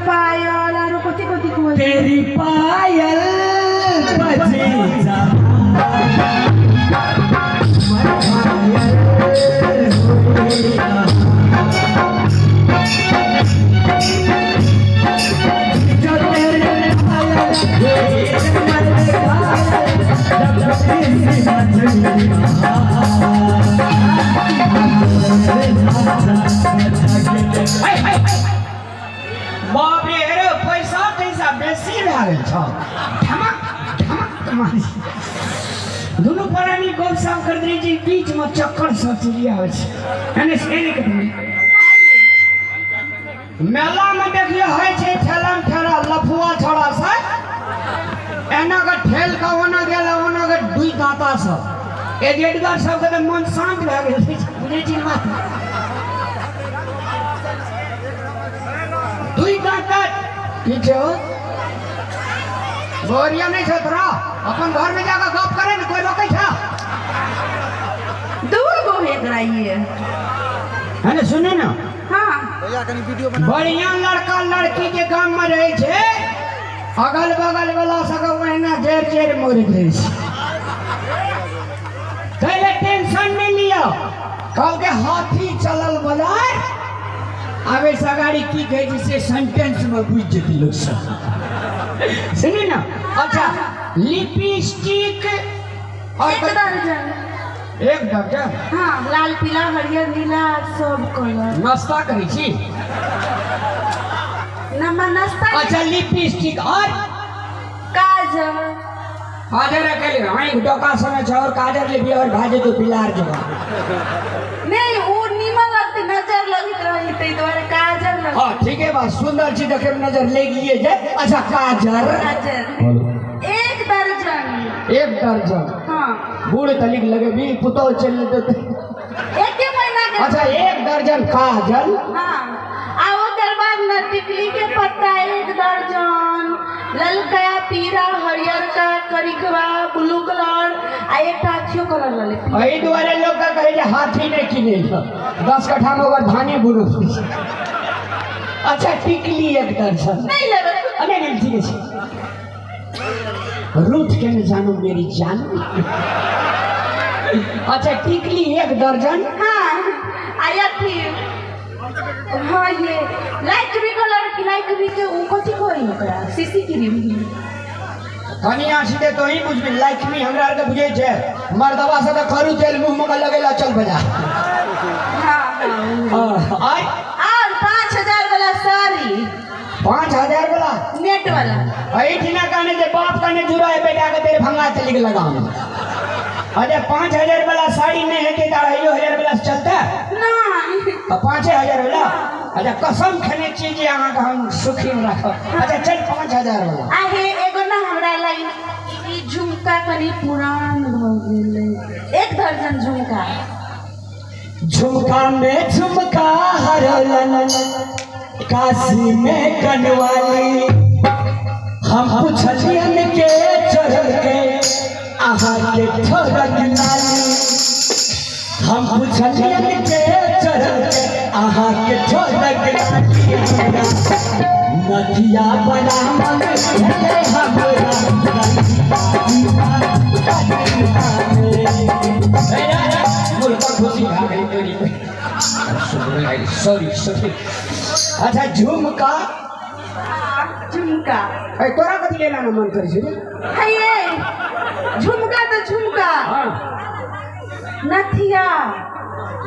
पायल आरो कथी कथी कहै तेरी पायल बजे जा बाप रे, अरे पैसा तैसा बेसी भए गेल छौ। धमक धमक मारी दुनू प्राणी गपशप करैत रहै छै, बीच में चक्कर सब चलि आबै छै। एने से एने के मेला में देखियो होइ छै ठेलम ठेला लफुआ छोड़ा सब एना के ठेल के ओना गेल ओना के दुई दाता सब एजेंटगर सबके तऽ मन शांत भए गेल छै। बुझै छी बात? दुई दाता की छै हो? बोरिया नहीं छै तोरा, अपन घर में जाकर गप करे ने, कोई रोकै छै? दूर गो एकरा ये है ने, सुनू ना। हाँ बढ़िया लड़का लड़की के गाम में रहे छै, अगल बगल वाला सब ओहिना जेर जेर मरैत रहै छै। पहले टेंशन नहीं लियो, कहलकै हाथी चलल बाजार आबे सगाड़ी की कहै छै से सेंटेंस में बुझि जेतै लोक सब। सुनी ना। अच्छा लिपस्टिक और एक दर्जन। एक दर्जन? हाँ, लाल पीला हरियर नीला सब कलर। नाश्ता करै छी? नाश्ता। अच्छा लिपस्टिक और काजल। काजल रखले आँख डोका समय छै और काजल लेबी और भाजे तो पिलार जगह। नहीं वो नीमन लगते नजर लगैत रही तै दुआरे काजल लग। हाँ ठीक है बात, सुंदर चीज देखे में नजर लगिए जाए। अच्छा काजल। काजल एक दर्जन। एक दर्जन? हाँ। बूढ़ तलिक लगे भी पुतौ चल लेते एक महीना के। अच्छा एक दर्जन काजल। हाँ आ ओकर बाद न टिकली के पत्ता एक दर्जन, ललका पीरा हरियरका करिकवा ब्लू कलर आ एकटा अथियो कलर लले। एहि दुआरे लोक के कहै छै हाथी नहि किनै छै, 10 कट्ठा में ओकर धाने बुनै। अच्छा टिकली एक दर्जन नहीं लेबै? नहीं नहीं ठीक है। रूठ के न जानो मेरी जान। अच्छा टिकली एक दर्जन। हाँ आ अथी हाँ ये लाइट भी कलर की लाइट भी के उ कथी कहै ओकरा सीसी क्रीम। कनिया सीधे तो ही बुझबी लाइकमी हमरा आर के बुझै छै मर्दवा से तऽ करू तेल मुंह में लगेला चल बजा। हाँ हाँ और 5000 वाला साड़ी। 5000 वाला नेट वाला। एहिठिना कहने जे बाप कहने जुड़ा है बेटा के तेरे भंगा चली के लगाम। अरे 5000 वाला साड़ी नहीं है तो 2500 वाला चलता नहीं तो 5000 वाला। अच्छा कसम खेने छी जे अहाँ के हम सुखी में राखब। अच्छा चल 5000 वाला। आहे एगो ना हमरा लागि ई झुमका कनी पुरान भ गेलै, एक दर्जन झुमका। झुमका में झुमका हरलन काशी में कनवाली, हम पुछलियन के चढ़ के अहाँ के ठोरक लाली, हम पुछलियन के चढ़ के अहाँ के ठोरक लाली, नदिया बरामद भेलै हमरा। खुशी भए गेल तोरी। Sorry sorry. अच्छा झुमका। झुमका ए तोरा कथी लेला ना मन करै छै रे? हे झुमका तो झुमका। हाँ नथिया।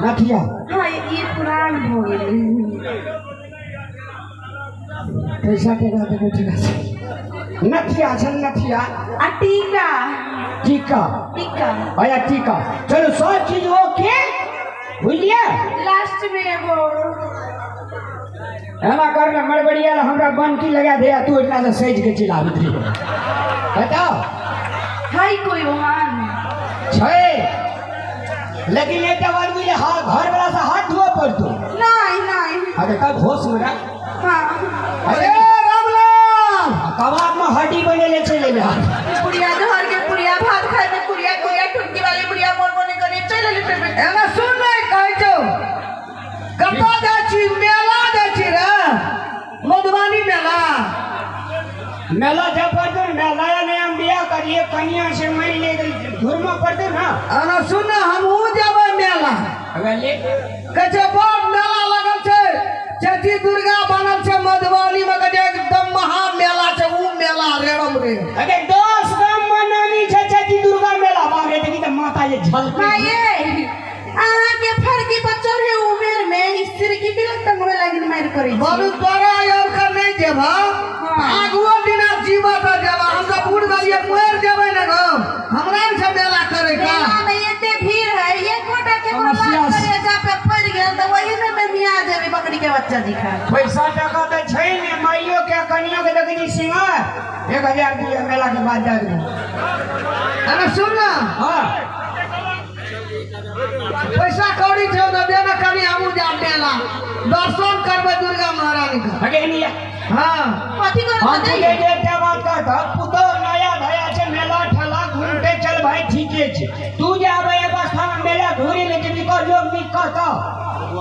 नथिया? हाँ ये पुरान हो गेलै। पैसा टका देबो ठीक छै। नथिया छै नथिया आ टीका। टीका। टीका। अच्छा टीका। चलो सब चीज ओके बुझलिए। लास्ट में एगो एना कर ने मरबड़िया हमरा बनकी लगा दे तू इतना से सज के चिल्लाबैत रही। बताओ है कोई वहां छै लेकिन एकटा बात बुझले हाथ घर वाला से हाथ धोए पड़तो। नहीं नहीं। अरे तब होश में रख। हाँ अरे राम राम कबाब में हड्डी बनेले चले जा। पुड़िया धर के पुड़िया भात खाए में पुड़िया पुड़िया टुटकी वाली पुड़िया मोर बने करी चल ले पे। एना सुन नहीं कहै छौ कतऽ जाइ छी मेला जाइ छी रे मधुबनी जेबही मेला? मेला जब पड़तौ ने नया नया बियाह करिए कनिया से मरि ले घुरमा पड़तौ ना। अरे सुन हमहूँ जेबै मेला। अगर ले कहै छै बड़ मेला लगल छै, चैती दुर्गा बनल छै मधुबनी में, कहै छै एकदम महा मेला छै ऊ मेला रेड़म रे। अरे 10 गाम में नामी छै चैती दुर्गा मेला। बाप रे देखी त माता जे झलकै। माये अहाँ के फरकी पर चढ़े उमेर में स्त्री की केना टंगवे लागिन मारि करै छी। बोलू तोरा और के नहीं जेबा आगुओ दिना जीवा त जेबा। हम त बूढ़ भेलियै मरि जेबै ने गो, हमरा ने छै मेला करे का। मेला में एते भीड़ है, एक गोटा केकरो बात करे जा पे पड़ गेल त वही में मिया जेबै बकरी के बच्चा जी खा। पैसा टका त छै ने, माइयो के कनियो के देखै छी सिंगार 1000 दिया मेला के बाद दे देबै। अरे सुन ना हां पैसा कौड़ी छौ त दे ने कनी, हमहूँ जाब मेला दर्शन करबै दुर्गा महारानी के। अगे निया हां कथी करत हम तो ये एकटा बात कहत पुतो नया धया छै मेला ठेला घूमते चल भाई ठीके छै, तू जे आबै अवस्था में मेला घूरी ले जेबी कह लोग भी कहत।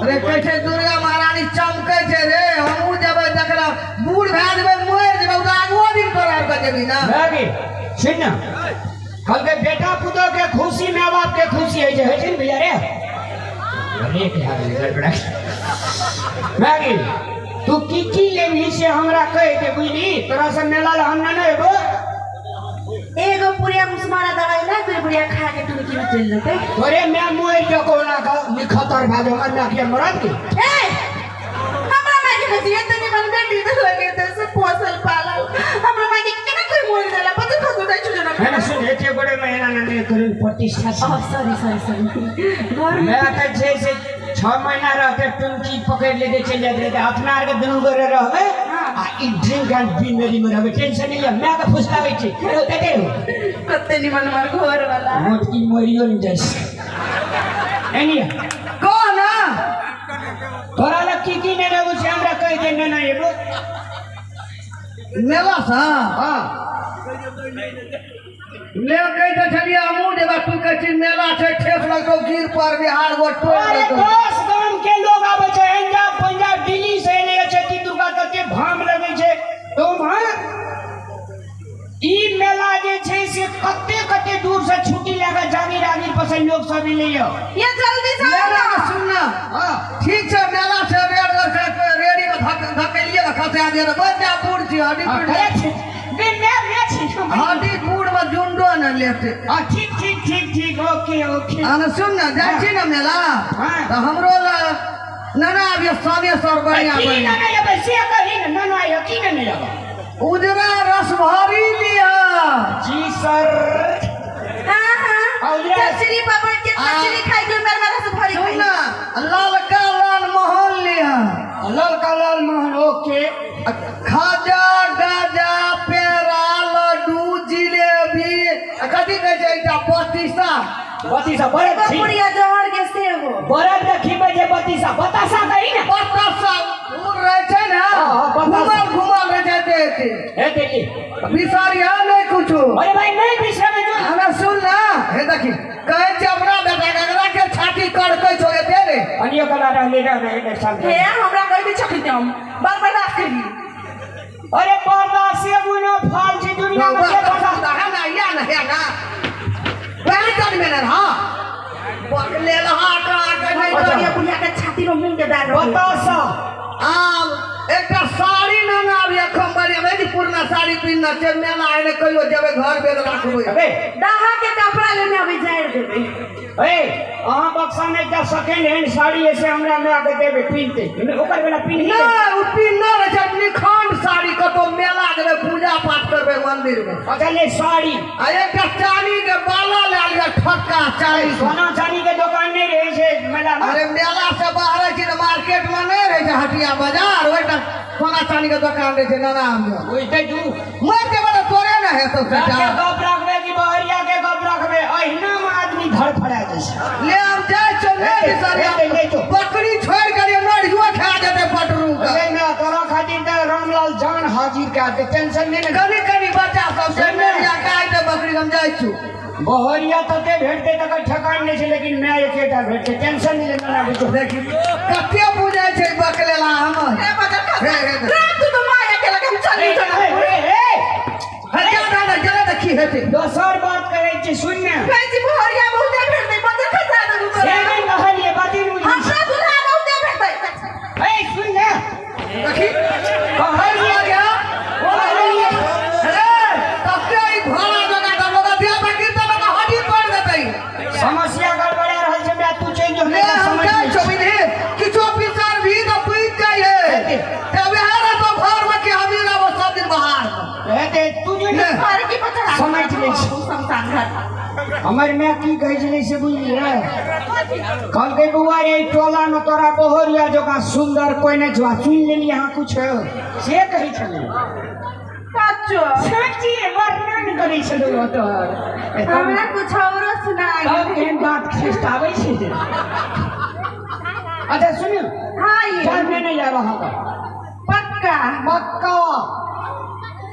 अरे कहै छै दुर्गा महारानी चमकै छै रे, हमहूँ जेबै देखला बूढ़ भए जेबै मरि जेबै त आगुओ दिन तोरा आर के जेबी ना। भागी सुन ना कल के बेटा पुतो के खुशी माँ बाप के खुशी है छै ने भैया रे। अरे के हाल गड़बड़ा भागी तू की की लेबही से हमरा कह दे बुझली, तोरा से मेला ला हम ना एबो। एगो पुरिया मुसमारा दवाई ला दू पुरिया खा के टुनकी में चल जेतै। तोरे मैं मोर जो कोना का निखतर भा जो हमर मां के मरद के। ए हमरा मां के कहै एतनी मन बेटी त लगे त से पोसल पालल हमरा मां के केना कोई मोर देला पता खसो दै छु जना। है ना सुन एते बड़े महीना ने करी प्रतिष्ठा से। सॉरी सॉरी सॉरी घर मैं कहै छै से 6 महीना रहते टुनकी पकड़ लेते चल जाते रहते अपना आर के दुनू गोरे रहबे आ ई ड्रिंक एंड बी मेरी में रहबे टेंशन नहीं ले। मैं के फुसलाबै छी रहो देते रहो कते निमन हमर घर वाला मोटकी मरियो नहीं जाइ एनी कह ना तोरा लग की की ने लेबू से हमरा कह दे ने ना एबो मेला सा। हां ले कहै त छलियै हमहूँ जेबै, तू कहै छी मेला छै ठेस लगतौ गिर पर बिहार गो टोल अरे 10 गाम के लोग आबै छै पंजाब पंजाब दिल्ली से एलै छै कि दुर्गा तते भाम लगै छै तो वहाँ ई मेला जे छै से कते कते दूर से छुट्टी लए के जागीर आगीर पर से लोग सब एलै। ये जल्दी से ना सुन ना हां ठीक छै मेला छै रेड रेडी में धकेलिए न खसा दे रे बच्चा बूढ़ छी हड्डी हड्डी बूढ़ में जुंडो न लेते। हां ठीक ठीक ठीक ठीक ओके ओके। अरे सुन ना जाइ छी ना मेला त हमरो ला ना ना अभी सामे सर बढ़िया बढ़िया ना ना से कही ना ना यकीन नहीं लगा उजरा रस भरी लिया जी सर। हां हां कचरी पापड़ के कचरी खाई के मेरे रस भरी सुन ना ललका लाल मोहन लिया ललका लाल मोहन ओके। खाजा गाजा पेड़ा लड्डू जिलेबी कथी कहै छै एकटा बत्तीसा बत्तीसा बरद छी पुरिया जहर के सेहो बरद देखिबै जे बत्तीसा बतासा कही ना बतासा घूर रहै छै ना घुमल घुमल रहै छै एते हे देखी बिसरिया नहीं कुछो। अरे भाई नहीं बिसरबै जो हमरा सुन ना हे देखी कहै छै अपना बेटा के के छाती कड़कै छौ एते रे अनियो कला रहले रहे सामने हे हमरा कहि दे छखी हम बार बर्दाश्त करी। अरे बर्दाश्त से गुना फाल छी दुनिया में के बर्दाश्त है ना या ना है ना वही चल में ना हां पकले लहा का के नहीं बढ़िया बुढ़िया के छाती में मुंह के दाग बतासा आब एकटा साड़ी ना ना अभी अखन बढ़िया में पुरना साड़ी पिन्ना छै मेला आइने कहियो जेबै घर बेद राखबै अबे दाहा के कपड़ा लेने अभी जाय देबै। ए अहाँ बक्सा में एकटा सेकंड हैंड साड़ी ऐसे हमरा माय के देबै पिनते ओकर बेला पिन्ही ना उ पिन्ना रहे छै निखंड साड़ी कतौ मेला जेबै पूजा पाठ करबै मंदिर में। अच्छा ले साड़ी आ एकटा चांदी के बाला लए लिअ ठक्का चांदी सोना चांदी के दुकान नहीं रहे छै मेला में। अरे मेला से बाहर छी त मार्केट में नहीं रहे छै हटिया बाजार ओहिटा सोना चांदी के दुकान रहे छै नाना हम ओइते तू मर जेबै त तोरे ना हेतौ के गप राखबै कि बहरिया के गप राखबै अहिना में आदमी धड़फड़ा जाइ छै। ले हम जाइ छौ ले बिसरिया बकरी छोड़ के नढ़ियो खा जेतै पटरू के। अरे मैं तोरा खातिर त रामलाल जान हाजिर कर दे टेंशन नहीं। कनी कनी बच्चा सब से मेरिया खाइ दे बकरी हम जाइ छौ। बहरिया तते भेटते तकर ठेकान नहीं छै लेकिन मैं एकेटा भेटते टेंशन नहीं लेना ना बुझो। देखी कते बुझै छै बकलेला हमर ए बदल राम तू तो माया के हमर माय की कहै छलै से बुझलियै? कहलकै बौआ रे, एहि टोलामे तोरा बहोरिया जकाँ सुन्दर कोइ नहि छौ। आ सुनि लेलियै अहाँ किछु से कहै छलै। सच्चो? सच्ची वर्णन करै छलै तोहर। हमरा कुछ औरो सुना। तब केहन दाँत खिस्ताबै छै। अच्छा सुनियौ। हाँ ये। चल, मैं नहीं जाब अहाँके। पक्का? पक्का।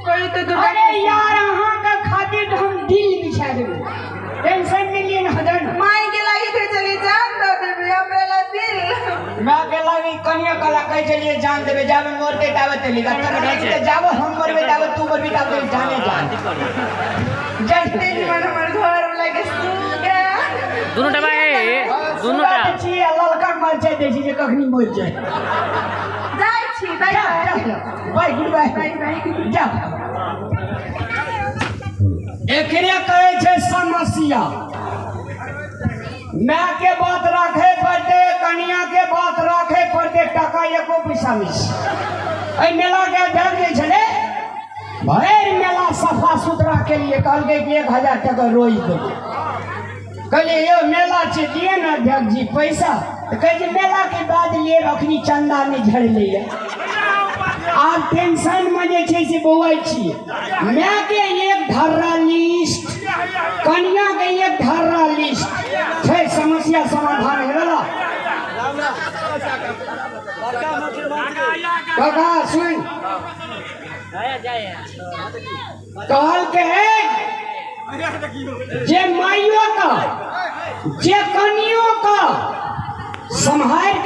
कोई तो दुर्गा। अरे यार, अहाँके खातिर तऽ हम दिल बिछा देबै, टेंशन नहीं लिए न हजन। माई के लागी थे चली जान दो देबे, हमरा ला दिल। मैं के लागी कनिया कला कहै छलियै जान देबै, जाबे मरतै ताबे चली जा, तऽ जाबे हम मरबै ताबे तू मरबी, ताबे जाने जान जान। दिन मन हमर घर वाला के सुगा। दुनूटा बा दुनूटा। छी आ ललका मरचाइ दै छी जे कखनी मरि जाय। जाइ छी, bye bye. Bye, good bye. Bye bye. जा, एकरे कहै छै समस्या। माय के बात राखे पड़ते, कनिया के बात राखे पड़ते, टाका एको पैसा नहि छै। एहि मेला के अध्यक्ष जे छलै, भरि मेला सफा सुथरा के लिए कहलकै कि 1000 टका रोज देबै। कहलियै यौ, मेला छै, दिए ने अध्यक्ष जी पैसा। तऽ कहै छै मेला के बाद लिए, अखनी चंदा नहि झड़लैया। आब टेंशन में जे छै से बौआइ छियै। माय के एक धर्रा लिस्ट, कनिया के एक धर्रा लिस्ट छै। समस्या समाधान हेला। काका सुन, कहलकै जे माइयो का, जे कनियो का सम्हारि।